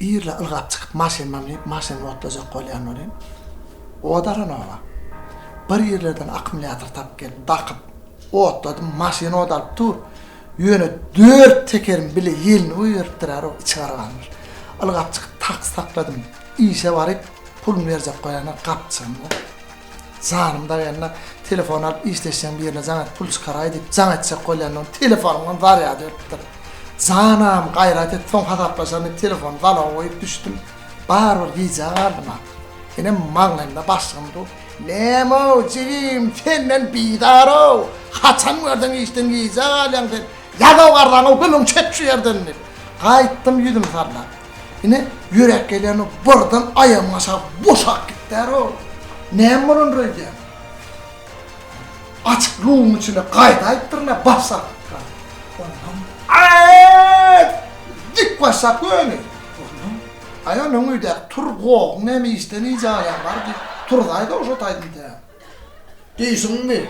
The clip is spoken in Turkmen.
Irle ylgap çykyp maşynyma münüp maşynymy otlajak bolýan welin, ot alanok-a. Bir ýerlerden akkumulýator tapyp gelip dakyp, otladym, maşyn ot alyp dur. Ýöne dört tekerim bile ýelini goýberipdir-ä-row, içi garagandyr. Ylgap çykyp taksi sakladym. Işe baryp, puluny berjek bolýanlar gapjygymda. Janym daýanda telefon alyp işleşýän birine jaň edip pul çykaraý diýip jaň etjek bolýandan telefonymdan zarýady ölüpdir. Janam gaýrat et soň hasaplaşaryn diýip telefony zala goýup düşdüm. Barybir gijä galdym-a. Ine maňlaýymda başlygym dur. Näme-ow jigim senden bizar-ow. Haçan görseň işden gijä galýaň sen. Ýaz-ow gardaňow gülüň çek şu ýerden diýip. Gaýtdym ýüzümi sallap. Ine, ýöräp gelýän birden aýagymyň aşagy boşap gitdär-ow. Näme bolandyr öýdýäň? Açyk luguň içine gaýdaýypdyryn-a başakka. Ondan Aý! Dik başak göni. Ondan Aý, ondan öýdäki tur gohuň näme işden iýjek aýaň bar diýip, turzaýdy-ow şo taýdan tä. Diýşiňmi?